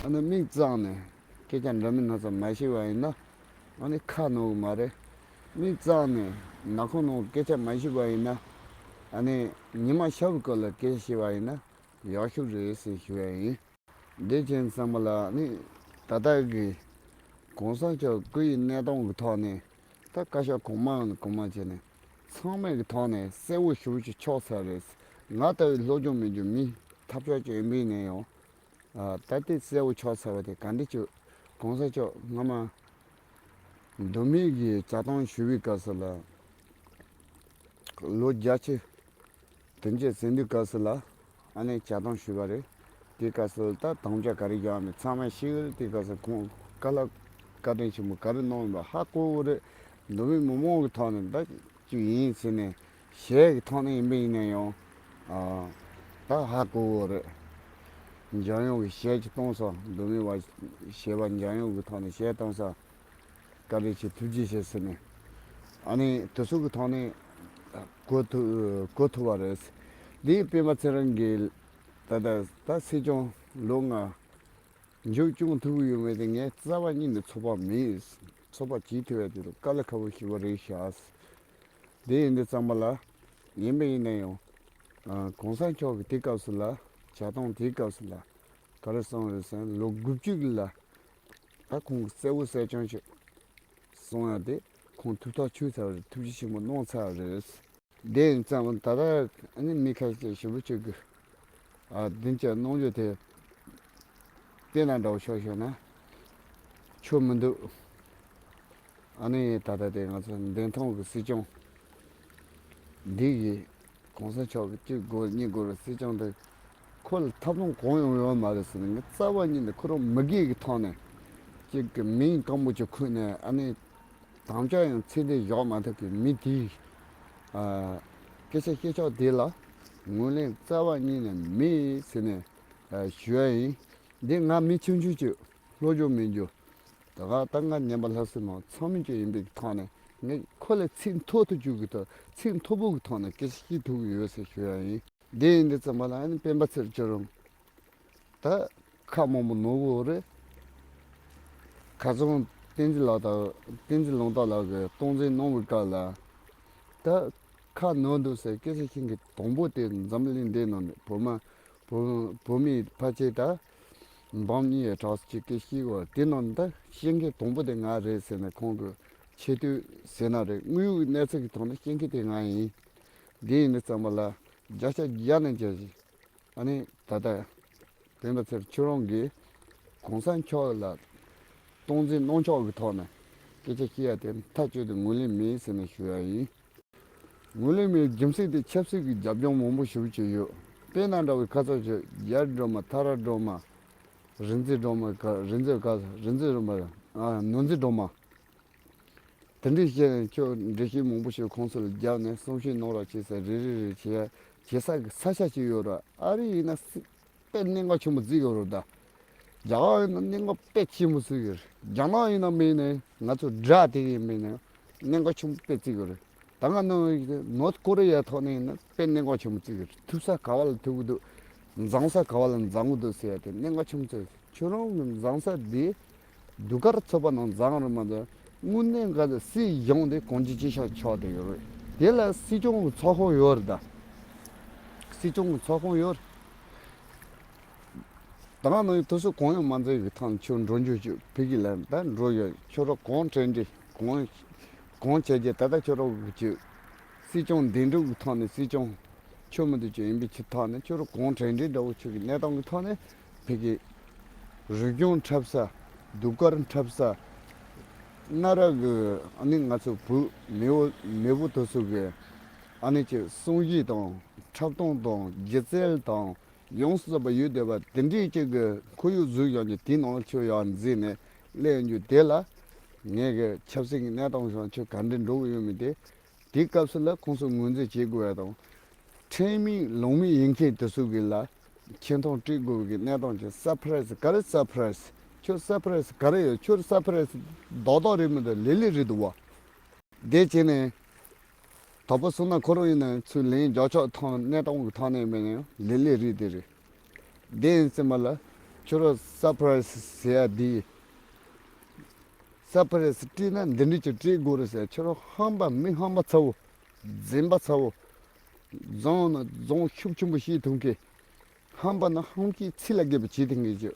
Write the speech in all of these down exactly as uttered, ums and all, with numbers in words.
ཨ་ནི་མིག་གཙང་ནས་སྐད་ཆ་འདྲ་མིན་སྣ་ཚོགས་མ་ཤེས་པ་ཡིན་ན། ཨ་ནི་ཁ་ནོར་གི་མ་རེད། མིག་གཙང་ནས་ནག་ཁུང་ནང་སྐད་ཆ་མ་ཤེས་པ་ཡིན་ན། ཨ་ནི་ཉི་མ་ཤར་བའི་སྐོར་ལ་སྐད་ཆ་བཤད་པ་ཡིན་ན་ཡག་ཤོས་རེད་ཟེར་ཞུ་ཡ་ཡིན། འདི་ཅན་ཚང་མ་ལ་ནི་ད་ལྟ་གི་གོང་ས་མཆོག་སྐུ་ཡི་གནས་སྟངས་ཀྱི་ཐོག་ནས། ད་བཀའ་ཤག་གོང་མ་གོང་མ་བྱས་ནས་ཚང་མས་ཀྱི་ཐོག་ནས་གསལ་བོ་ཞེ་པོ་ཅིག་ཆགས་ཚར་རེད། ང་ལྟ་བུའི་སློབ་སྦྱོང་མེད་རྒྱུ་མི་ཐབས་ཆག་ཅིག་ཡིན་པ་ཡིན་ན་ཡང་། ཨ། ད་ལྟའི་གསལ་བོ་ཆགས་ཚར་བ་དེ་ག་འདྲ་བྱུང་། གོང་ས་མཆོག་སྔ་མ་མདོ་སྨད་ཀྱི་བྱ་བཏང་ཞུ་བའི་སྐབས་སུ་ལ། ལོ་བརྒྱད་ཅུ་དོན་གཅོད་ཟིན་དུས་སྐབས་སུ་ལ། ཨ་ནི་བྱ་བཏང་ཞུས་པ་རེད། དེའི་སྐབས་སུ་ད་དམ་བཅའ་ག་རེ་བཞག་མེད་ཚང་མས་ཤེས་ཀྱི་རེད། དེའི་སྐབས་སུ་ཁོང་བཀའ་སློབ་བཀའ་དྲིན་ཆེན་པོ་ག་རེ་གནང་ཡོད་པ་ཧ་གོ་གི་རེད། མདོ་སྨད་མི་མང་གི་ཐོག་ནས་ད་ཅིག་ཡིན་ཟེར་ནས་ཞལ་གྱི་ཐོག་ནས་ཡིན་པ་ཡིན་ན་ཡང་། ཨ། ད་ཧ་གོ་གི་རེད། འཇམ་དབྱངས་ཀྱི་ཞལ་གྱིས་བཏང་སོང་། མདོ་སྨད་པ་ཞེས་པ་འཇམ་དབྱངས་ཀྱི་ཐོག་ནས་ཞལ་བཏང་སོང་། བཀའ་དྲིན་ཆེ། ཐུགས་རྗེ་ཆེ་ཟེར་ནས། ཨ་ནི་དེ་ཚོ་གི་ཐོག་ནས་གོ་ཐུབ་གོ་ཐུབ་པ་རེད། འདི་སྤེན་པ་ཚེ་རིང་གིས་ད་ལྟ་ད་སྲིད་སྐྱོང་ལོ་ལྔ་མཇུག་སྐྱོང་ཐུབ་ཀྱི་ཡོད་མེད་དེ་ངས་རྩ་བ་ཉིད་ནས་ཚོད་དཔག་མེད། ཚོད་དཔག་བྱེད་ཐུབ་ཡ་དེ་ལ་དཀའ་ལས་ཁག་པོ་ཞེ་པོ་རེད་ཤག། དེ་ཡིན་དུས་ཙམ་པ་ལ་ཡིན་པ་ཡིན་ན་ཡང་། ཨ། གོང་ས་མཆོག་གིས་དེ་སྐབས་སུ་ལ་བྱ་བཏང་དེའི་སྐབས་སུ་ལ་ག་རེ་གསུངས་རེད་ཟེར་ན། ལོ་དགུ་བཅུ་གི་ལ། ད་ཁོང་གིས་གསལ་བོ་གསལ་རྐྱང་ཞིག་གསུང་ཡ་དེ་ཁོང་ཐུགས་ཐག་ཆོད་ཚར་བ་རེད། ཐུགས་རྗེ་ཆེན་པོ་གནང་ཚར་བ་རེད། དེ་ཡིན་ཙང་ད་ལྟ་ཨ་ནི་མི་ཁ་ཤས་ཞེ་པོ་ཅིག་གིས། ཨ། བདེན་ཅག་གནང་རྒྱུ་དེ་དཔེར་ན་འདྲ་བོ་ཤོར་ཤོར་ན་ཆོ་མི་འདུག། ཨ་ནི་ད་ལྟ་དེ་ང་ཚོ་བདེན་མཐོང་གི་སྲིད་སྐྱོང་འདི་གིས། གོང་ས་མཆོག་གི་གཅིག་དགོས་གཉིས་དགོས་རེད། སྲིད་སྐྱོང་དེ་ཁོ་ལ་ཐབས་ལམ་གང་ཡང་ཡོད་མ་རེད་ཟེར་ནས། ངས་རྩ་བ་ཉིད་ནས་ཁོ་རང་མི་སྒེར་གྱི་ཐོག་ནས་གཅིག་གི་མིང་སྐམ་པོ་ཅིག་ཁུར་ནས། ཨ་ནི་དམ་བཅའ་ཡང་ཚད་ལྡན་བཞག་མ་ཐུབ་པའི་མི་དེའི། ཨ། སྐད་ཆ་བཤད་ཕྱོགས་དེ་ལ་ངོས་ལེན་རྩ་བ་ཉིད་ནས་མེད་ཟེར་ནས། ཨ། ཞུ་ཡ་ཡིན། འདི་ང་མི་ཆུང་ཆུང་ཅིག་སློབ་སྦྱོང་མེད་རྒྱུ། ད་ག་ད་ང་ཉན་པ་ལྷག་སྲིད་མང་ཚང་མི་ཅིག་ཡིན་པའི་ཐོག་ནས། ངས་ཁོ་ལས་ཚད་མཐོ་ཐུབ་རྒྱུ་གི་ཐོག། ཚད་མཐོ་པོ་གི་ཐོག་ནས་སྐད་ཆ་བཤད་ཐུབ་ཀྱི་ཡོད་ཟེར་ཞུ་ཡ་ཡིན། འདི་ཡིན་དུས་ཙམ་པ་ལ་ཨ་ནི་སྤེན་པ་ཚེ་རིང་ཁྱོད་རང་ད་ཁ་མང་པོ་ནོར་གི་ཡོད་རེད། ཁ་སང་བསྟན་འཛིན་ལགས་དང་། བསྟན་འཛིན་ལུང་རྟོགས་ལགས་ཀྱིས་སྟངས་འཛིན་གནང་བའི་སྐབས་ལ། ད་ཁ་ནོར་འདུག་ཟེར་སྐད་ཆ་བཤད་མཁན་དང་པོ་དེ་འཛམ་གླིང་འདི་ནང་ནས་བོད་མ་བོད་བོད་མིའི་ཕལ་ཆེར་ད་འབུམ་གཉིས་ཡས་གྲངས་ཅིག་སྐད་བཤད་ཡོད། དེ་ནང་ད་བཤད་མཁན་དང་པོ་དེ་ང་རེད་ཟེར་ནས། ཁོང་གི་ཆེ་བསྟོད་ཟེར་ན་རེད། དངོས་ཡོད་གནས་ཚུལ་གྱི་ཐོག་ནས་བཤད་མཁན་དེ་ང་ཡིན། འདི་ཡིན་དུས་ཙམ་པ་ལ་བརྒྱ་ཆ་བརྒྱ་ནས་བརྒྱ་ཞིག། ཨ་ནི་ད་ལྟ་སྤེན་པ་ཚེ་རིང་ཁྱོད་རང་གིས་གོང་ས་མཆོག་ལ་སྟངས་འཛིན་གནང་ཕྱོགས་ཀྱི་ཐོག་ནས་སྐད་ཆ་བཤད་ཡ་དེ་མཐའ་གཅིག་ཏུ་ངོས་ལེན་མེད་ཟེར་ནས་ཞུ་ཡ་ཡིན། ངོས་ལེན་མེད་རྒྱུ་མཚན་དེ་ཆབ་སྲིད་ཀྱི་རྒྱབ་ལྗོངས་མང་པོ་ཞེ་པོ་ཅིག་ཡོད། དཔེར་ན་འདྲ་བའི་ཁ་ཚ་ཞིག་རྒྱ་སྒྲོལ་མ། ཐར་སྒྲོལ་མ། རིག་འཛིན་སྒྲོལ་མ། ཁ་རིག་འཛིན་ཁ་རིག་འཛིན་སྒྲོལ་མ། ཨ། ནོར་འཛིན་སྒྲོལ་མ། དེ་འདྲའི་བཤད་ནས་ཁྱོད་འགྲེལ་བཤད་མང་པོ་ཞིག་ཁོང་ཚོ་ལ་བརྒྱབ་ནས་གསུང་བཤད་གནང་རོགས་བྱེད་ཟེར། རེ་རེ་རེ་བྱེད་བྱེད་ས་གི་ས་ཆ་ཅིག་ཡོད་རེད། ཨ་རི་ཡིན་ན་སྲིད་དཔེ་གནད་འགག་ཆེན་པོ་བརྩི་ཡོད་རེད་ད། རྒྱ་གར་ཡིན་ན་གནད་འགག་དཔེ་ཆེན་པོ་བརྩི་ཡོད་རེད། རྒྱ་ནག་ཡིན་ན་མིན་ནས་ང་ཚོ་དགྲ་དེ་ཡིན་མིན་ནས་གནད་འགག་ཆེན་པོ་དཔེ་བརྩི་ཡོད་རེད། ད་ང་ནང་ནོར་ཐ་ཀོ་རི་ཡ་ཐོག་ནས་ཡིན་ན་དཔེ་གནད་འགག་ཆེན་པོ་བརྩི་གི་རེད། ཐུབ་ས་ག་བ་ལ་ཐུབ་ཀྱི་འདུག། འཛིང་ས་ག་བ་ལ་འཛིང་གི་འདུག་ཟེར་ཡ་དེ་གནད་འགག་ཆེན་པོ་བརྩི་གི་རེད། ཁྱོད་རང་གི་འཛིང་ས་དེ་ཟློས་གར་ཚོགས་པ་ནང་འཛིང་རེད་མ་གཏོགས། དངོས་གནས་ག་ཚོད་སྲིད་གཞུང་དེ་གང་ཅི་ཅི་ཤོག་ཆགས་བསྡད་ཡོད་རེད། དེ་ལ་སྲིད་སྐྱོང་གི་ཚོགས་ཁང་ཡོད་རེད་ད། སྲིད་སྐྱོང་གི་ཚོགས་ཁང་ཡོད་རེད། ད་ང་ནང་དུས་ཚོད་གང་ཡང་མ་འཛིན་གི་ཐང་ཆུ་འགྲོ་འཇུག་ཅིག་ཕི་གི་ལན་ད་འགྲོ་ཡོད། ཁྱོད་རང་གང་དྲན་དྲན་གང་གང་བྱས་རྗེས་ད་ལྟ་ཁྱོད་རང་གི་ཅིག་སྲིད་སྐྱོང་འདེམས་སྒྲུག་གི་ཐོག་ནས་སྲིད་སྐྱོང་ཁྱོད་མི་འདུག་ཅིག་ཡིན་པའི་ཕྱིར་ཐོག་ནས། ཁྱོད་རང་གང་དྲན་དྲན་འདྲ་བོ་ཁྱོད་ཀྱི་གནས་སྟངས་ཀྱི་ཐོག་ནས་ཕི་གི་རིག་གཞུང་འཁྲབ་ས། ཟློས་གར་འཁྲབ་ས། གནའ་རབས་ཀྱི་ཨ་ནི་ང་ཚོ་བོད་མེས་པོ་མེས་པོ་དེ་ཚོ་གི་ཨ་ནི་ཅིག་གསུང་གཞས་དང་འཁྲབ་སྟོན་དང་སྒྱུ་རྩལ་དང་། ཡོངས་སུ་རྫོགས་པ་ཡོད་བསྡད་པ་དེ་འདྲའི་ཅིག་གི་ཁོར་ཡུག་བཟོས་བཞག་རྒྱུ་དེའི་ནང་ལ་ཁྱོད་ཡར་འཛུལ་ནས་སླེབས་ཡོང་རྒྱུ་དེ་ལ། ངས་གི་ཆབ་སྲིད་ཀྱི་གནས་སྟངས་སོགས་ཁྱོད་ག་འདྲ་འགྲོ་གི་ཡོད་མེད་དེ། དེའི་སྐབས་སུ་ལ་ཁོང་ཚོ་ངོས་འཛིན་བྱེད་དགོས་ཡ་དང་། ཁྲེལ་མེད་ལོང་མེད་ཡིན་མཁན་དེ་ཚོ་གི་ལ་ཆེ་མཐོང་སྤྲད་དགོས་ཀྱི་གནས་སྟངས་ཀྱི་སར་པ་རའི་ཛི། ག་རེ་སར་པ་རའི་ཛི། ཁྱོད་སར་པ་རའི་ཛི་ག་རེ་ཡོད། ཁྱོད་སར་པ་རའི་ཛི་རྡོག་རྡོག་རེད་མི་འདུག། ལི་ལི་རེད་འདུག་བ། དེ་བྱས་ནས་དོག་པོ་སོང་ན་ཁོ་རང་ཡིན་ན་ཚུར་ལན་རྒྱག་ཆོག་ཐང་། གནས་སྟངས་ཀྱི་ཐོག་ནས་མེད་ན་ཡང་ལི་ལི་རེད་དེ་རེད། དེ་ཡིན་ཙམ་པ་ལ་ ཁྱོད་རང་སར་པ་རའི་སི་ཟེར་ཡ་འདི། སར་པ་རའི་སི་སྤྲད་ན་འདི་འདྲ་ཅིག་སྤྲད་དགོས་རེད་ཟེར། ཁྱོད་རང་ཧམ་པ་མི་ཧམ་པ་ཚ་བོ། འཛེམ་པ་ཚ་བོ། རྫོང་ན་རྫོང་ཤུགས་ཆེན་པོ་བཤད་ཐུབ་མཁན། ཧམ་པ་ན་ཧམ་གྱིས་ཚིག་ལ་རྒྱབ་པ་བྱེད་ཐུབ་མཁན་ཅིག་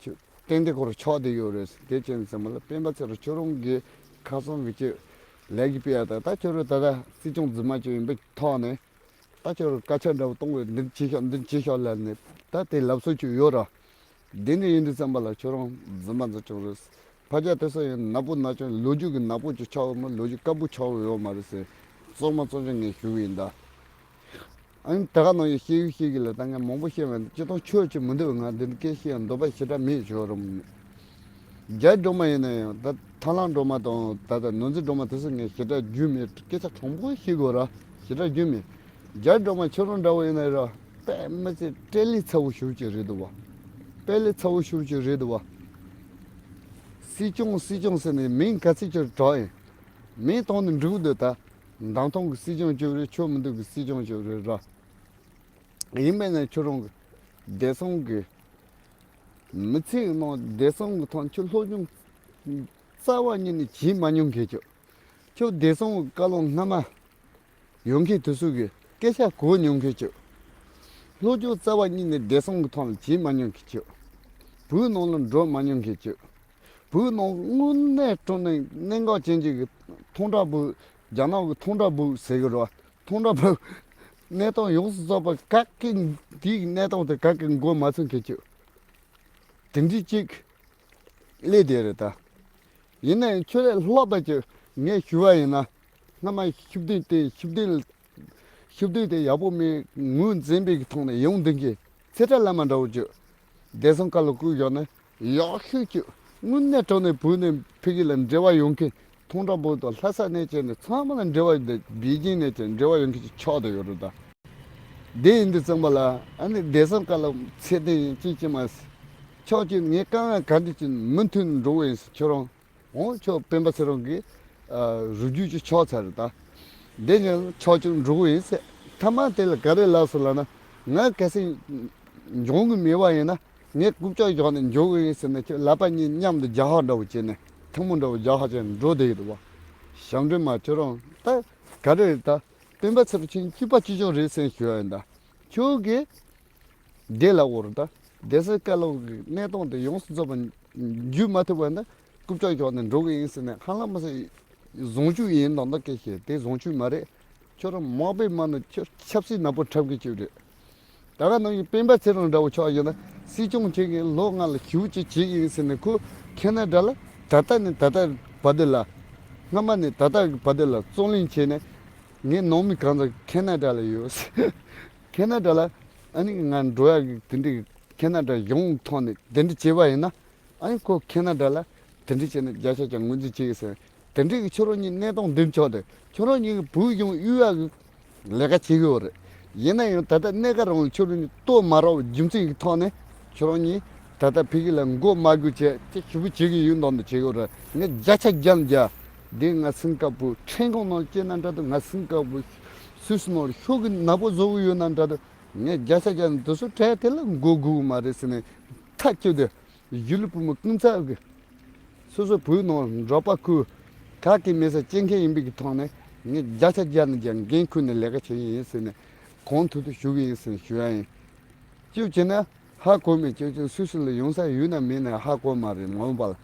ཁྱོད་ཏན་ཏན་ཁོ་རང་ཆགས་བསྡད་ཡོད་རེད། དེ་བྱས་ཙང་མ་ལ་སྤེན་པ་ཚེ་རིང་ཁྱོད་རང་གི་ཁ་སང་གི་ཅིག་ལས་ཀྱི་སྤེལ་ཡ་ད་ད་ཁྱོད་རང་ད་ལྟ་སྲིད་སྐྱོང་རྫུན་མ་ཅིག་ཡིན་པའི་ཐོག་ནས། ད་ཁྱོད་རང་སྐད་ཆ་འདྲ་བོ་གཏོང་བའི་འདི་བྱེད་ཤོག་འདི་བྱེད་ཤོག་ལབ་ནས་ད་དེ་ལབ་སྲོལ་ཅིག་ཡོད་ར། འདི་འདྲ་ཡིན་དུས་ཙམ་པ་ལ་ཁྱོད་རང་རྫུན་མ་རྫུན་ཆུང་རེད། ཕ་ཅག་དེ་ཚོ་ཡང་ནག་པོ་ནག་ཆུང་ལོ་རྒྱུས་ཀྱི་ནག་པོ་ཅིག་ཆགས་ཡོད་མ་ལོ་རྒྱུས་དཀར་པོ་ཆགས་ཡོད་མ་རེད་ཟེར། གཙང་མ་གཙང་རྐྱང་ངས་ཞུ་གི་ཡིན་ད། ཨ་ནི་ད་ག་ནང་ཡང་བཤད་ཡུལ་བཤད་གི་ལ་ད་ངས་མང་པོ་བཤད་མེད་སྤྱིར་བཏང་ཆོས་ཅིག་མི་འདུག་ང་འདི་འདྲ་སྐད་བཤད་ཡང་འདོད་པ་ཞེ་དྲག་མེད་ཞོར་རུ། རྒྱ་སྒྲོལ་མ་ཡིན་ན་ཡང་ད་ཐར་ལམ་སྒྲོལ་མ་དང་ད་ལྟ་ནོར་འཛིན་སྒྲོལ་མ་དེ་ཚོ་ངས་ཞེ་དྲག་རྒྱུས་མེད། སྐད་ཆ་དྲང་པོ་བཤད་དགོས་ར་ཞེ་དྲག་རྒྱུས་མེད། རྒྱ་སྒྲོལ་མ་ཁྱོད་རང་འདྲ་བོ་ཡིན་ན་ར་དཔེ་མི་སྲིད་དཔྲལ་ལས་ཚ་བོ་ཞེ་པོ་ཅིག་རེད་འདུག་བ། དཔྲལ་ལས་ཚ་བོ་ཞེ་པོ་ཅིག་རེད་འདུག་བ། སྲིད་སྐྱོང་སྲིད་སྐྱོང་ཟེར་ནས་མིང་ག་ཚོད་ཅིག་གྲགས་ཡིན། མིང་ཐོག་ནས་འགྲིག་འདུག་ད། མདང་ཐང་གི་སྲིད་སྐྱོང་ཅིག་རེད། ཆོས་མི་འདུག་གི་སྲིད་སྐྱོང་ཅིག་རེད་ར། ཡིན་པས་ན་ཁྱོད་རང་གི་བདེ་སྲུང་གི་མི་ཚེ་གི་ནང་བདེ་སྲུང་གི་ཐོག་ཁྱོད་སློབ་སྦྱོང་རྩ་བ་ཉིད་ནས་བྱེད་མ་མྱོང་མཁན་ཁྱོད། ཁྱོད་བདེ་སྲུང་གི་བཀའ་སློབ་སྔ་མ་ཡོང་མཁན་དུས་ཚོད་ཀྱི་སྐད་ཆ་གོ་མྱོང་མཁན་ཁྱོད། སློབ་སྦྱོང་རྩ་བ་ཉིད་ནས་བདེ་སྲུང་གི་ཐོག་ལ་བྱེད་མ་མྱོང་མཁན་ཁྱོད། བོད་ནང་ལ་འགྲོ་མ་མྱོང་མཁན་ཁྱོད། བོད་ནང་དངོས་གནས་དྲང་གནས་གནད་འགག་ཅན་གྱི་ཐོང་ཁྲ་བུ། རྒྱ་ནག་གི་ཐོང་ཁྲ་བུ་ཟེར་གི་རེད་བ། ཐོང་ཁྲ་བུ་གནས་སྟངས་ཡོངས་སུ་རྫོགས་པ་ག་གི་དེའི་གནས་སྟངས་དེ་ག་གི་མགོ་མ་ཚོས་མཁན་ཁྱོད། དེ་འདྲའི་ཅིག་སླེབས་བསྡད་རེད་ད། ཡིན་ན་ཡང་ཁྱོད་ལས་ལྷག་པ་ཅིག་ངས་ཞུ་བ་ཡིན་ན། སྔ་མ་ཤུགས་ལྡན་དེ་ཤུགས་ལྡན་ཤུགས་ལྡན་དེ་ཡག་པོ་མེད་ངོས་འཛིན་པའི་གི་ཐོག་ནས་ཡོང་བསྡད་མཁན་ཚེ་བཀྲ་བླ་མ་འདྲ་བོ་ཅིག་བདེ་སྲུང་བཀའ་སློབ་བསྐུར་ཡོང་ན་ཡག་ཤོས་ཅིག་དངོས་གནས་དྲང་གནས་བོད་ནས་ཕ་གི་ལ་འབྲེལ་བ་ཡོང་མཁན་ཐོང་ཁྲ་བུ་དང་ལྷ་ས་ནས་བྱས་ནས་ཚང་མ་ལ་འབྲེལ་བ་ཡོད། པེ་ཅིང་ནས་བྱས་འབྲེལ་བ་ཡོང་མཁན་ཅིག་ཆགས་བསྡད་ཡོད་རེད་ད། དེ་ཡིན་དུས་ཙམ་པ་ལ་ཨ་ནི་བདེ་སྲུང་བཀའ་སློབ་ཚད་ལྡན་ཡིན་ཅིག་ཅིག་མ་ཟད། ཕྱོགས་གཅིག་ངས་དཀའ་ངལ་ག་འདྲ་ཅིག་མུ་མཐུད་འགྲོ་བ་ཡིན་ཟེར་ཁྱོད་རང་། འོ་ཁྱོད་སྤེན་པ་ཚེ་རིང་གིས་རུ་རྒྱུད་ཀྱི་ཕྱོགས་ཚར་ད། འདི་ཉིད་ཕྱོགས་གཅིག་འགྲོ་གི་ཡིན་ཟེར། ཐ་མ་དེ་ལ་ག་རེ་ལབ་སོང་ལབ་ན། ང་གལ་སྲིད་འབྱུང་གི་མེད་པ་ཡིན་ན་ངས་རྐུབ་ཀྱག་བཞག་ནས་འགྱོ་གི་ཡིན་ཟེར་ནས་ཁྱོད་ལག་པ་གཉིས་མཉམ་དུ་རྒྱག་ཧ་འདྲ་བོ་བྱས་ནས་ཐུན་མོང་འདྲ་བོ་རྒྱག་ཧ་བྱས་ནས་འགྲོ་བསྡད་ཡོད་པ། ཞབས་འདྲེན་མ་ཁྱོད་རང་ད་ག་རེ་རེད་ད། སྤེན་པ་ཚེ་རིང་ཁྱེད་གཅིག་པ་གཅིག་རྐྱང་རེད་ཟེར་ཞུ་ཡ་ཡིན་ད། ཁྱོད་ཀྱིས། བདེ་ལ་འོར་ད། བདེ་སྲུང་བཀའ་སློབ་ཀྱི་གནས་སྟངས་དེ་ཡོངས་སུ་རྫོགས་པ་བརྒྱུད་མ་ཐུབ་པ་ན་རྐུབ་ཀྱག་བཞག་ནས་འགྲོ་གི་ཡིན་ཟེར་ནས་ཧ་ལམ་མ་ཟད་བཟང་སྤྱོད་ཡིན་མདོག་མདོག་སྐད་བཤད་དེ་བཟང་སྤྱོད་མ་རེད། ཁྱོད་རང་མང་པོས་མ་ནི་ཁྱོད་ཆབ་སྲིད་ནག་པོ་འཁྲབ་གི་ཅིག་རེད། ད་ག་ནང་བཞིན་སྤེན་པ་ཚེ་རིང་འདྲ་བོ་ཆགས་ཡོད་ན་སྲིད་སྐྱོང་བྱེད་མཁན་ལོ་ལྔ་ལ་ཞེ་པོ་ཅིག་བྱེད་ཀྱི་ཡིན་ཟེར་ནས་ཁོ་ཁེ་ན་ཌ་ལ་ད་ལྟ་ནས་ད་ལྟ་བར་དུ་ལ་སྔ་མ་ནས་ད་ལྟ་གི་བར་དུ་ལ་རྩོད་གླེང་བྱས་ནས་ངའི་ནང་མི་གང་ཚང་ཁེ་ན་ཌ་ལ་ཡོད། ཁེ་ན་ཌ་ལ་ཨ་ནི་ང་འགྲོ་ཡག་གི་དེ་འདྲའི་ཁེ་ན་ཌ་གཞུང་ཐོག་ནས་དེ་འདྲ་བྱས་པ་ཡིན་ན་ཨ་ནི་ཁོ་ཁེ་ན་ཌ་ལ་དེ་འདྲ་བྱས་ནས་བརྒྱ་ཆ་བརྒྱ་ངོས་འཛིན་བྱེད་ཀྱི་ཟེར། དེ་འདྲའི་གི་ཁྱོད་རང་གཉིས་གནས་སྟངས་འདིར་ཆགས་ཏེ་ཁྱོད་རང་གཉིས་གི་བོད་གཞུང་གཡུལ་ཡག་གི་ལས་ཀ་བྱེད་གི་ཡོད་རེད། ཡིན་ན་ཡང་ད་ལྟ་གནས་སྐབས་རིང་ལ་ཁྱོད་རང་གཉིས་གཏོར་མ་རག་པའི་རྒྱུ་མཚན་གྱི་ཐོག་ནས་ཁྱོད་རང་གཉིས་ད་ལྟ་ཕ་གི་ལ་མགོ་མ་སྒུར་བྱས་དེ་ཞུ་བུ་བྱེད་ཀྱི་ཡོད་མདོག་མདོག་བྱེད་གི་ཡོད་རེད། ངས་བརྒྱ་ཆ་བརྒྱ་ནས་བརྒྱ། འདི་ང་སེམས་དཀར་པོ་ཁྲེང་ཀོང་ནང་སྐྱེས་ན་འདྲ་འདུག་ང་སེམས་དཀར་པོ་སུད་སི་ནང་ཤོག་གི་ནག་པོ་བཟོ་གི་ཡོད་ན་འདྲ་འདུག་ངས་བརྒྱ་ཆ་བརྒྱ་ནས་འདི་ཚོ་གྲས་དེ་ལ་མགོ་སྒུར་གི་མ་རེད་ཟེར་ནས་ཐག་གཅོད་དེ་གཞིས་ལུས་བུ་མོ་ཀུན་ཚབ་གི་སོ་སོ་བོད་ནང་འབྲོག་པ་ཁུལ་ག་གི་མེད་ས་སྐྱེ་མཁན་ཡིན་པའི་གི་ཐོག་ནས་ངས་བརྒྱ་ཆ་བརྒྱ་ནས་བརྒྱ་འགན་ཁུར་ནས་ལས་ཀ་བྱེད་ཀྱི་ཡིན་ཟེར་ནས་གང་ཐུབ་ཐུབ་ཞུ་གི་ཡིན་ཟེར་ནས་ཞུ་ཡ་ཡིན། ཅིའུ་བྱས་ན་ཧ་གོ་མེད་ཅིའུ་བྱས་སུད་སི་ལ་ཡོང་ས་ཡོད་ན་མེད་ན་ཧ་གོ་མ་རེད་མ་འོངས་པ་ལ།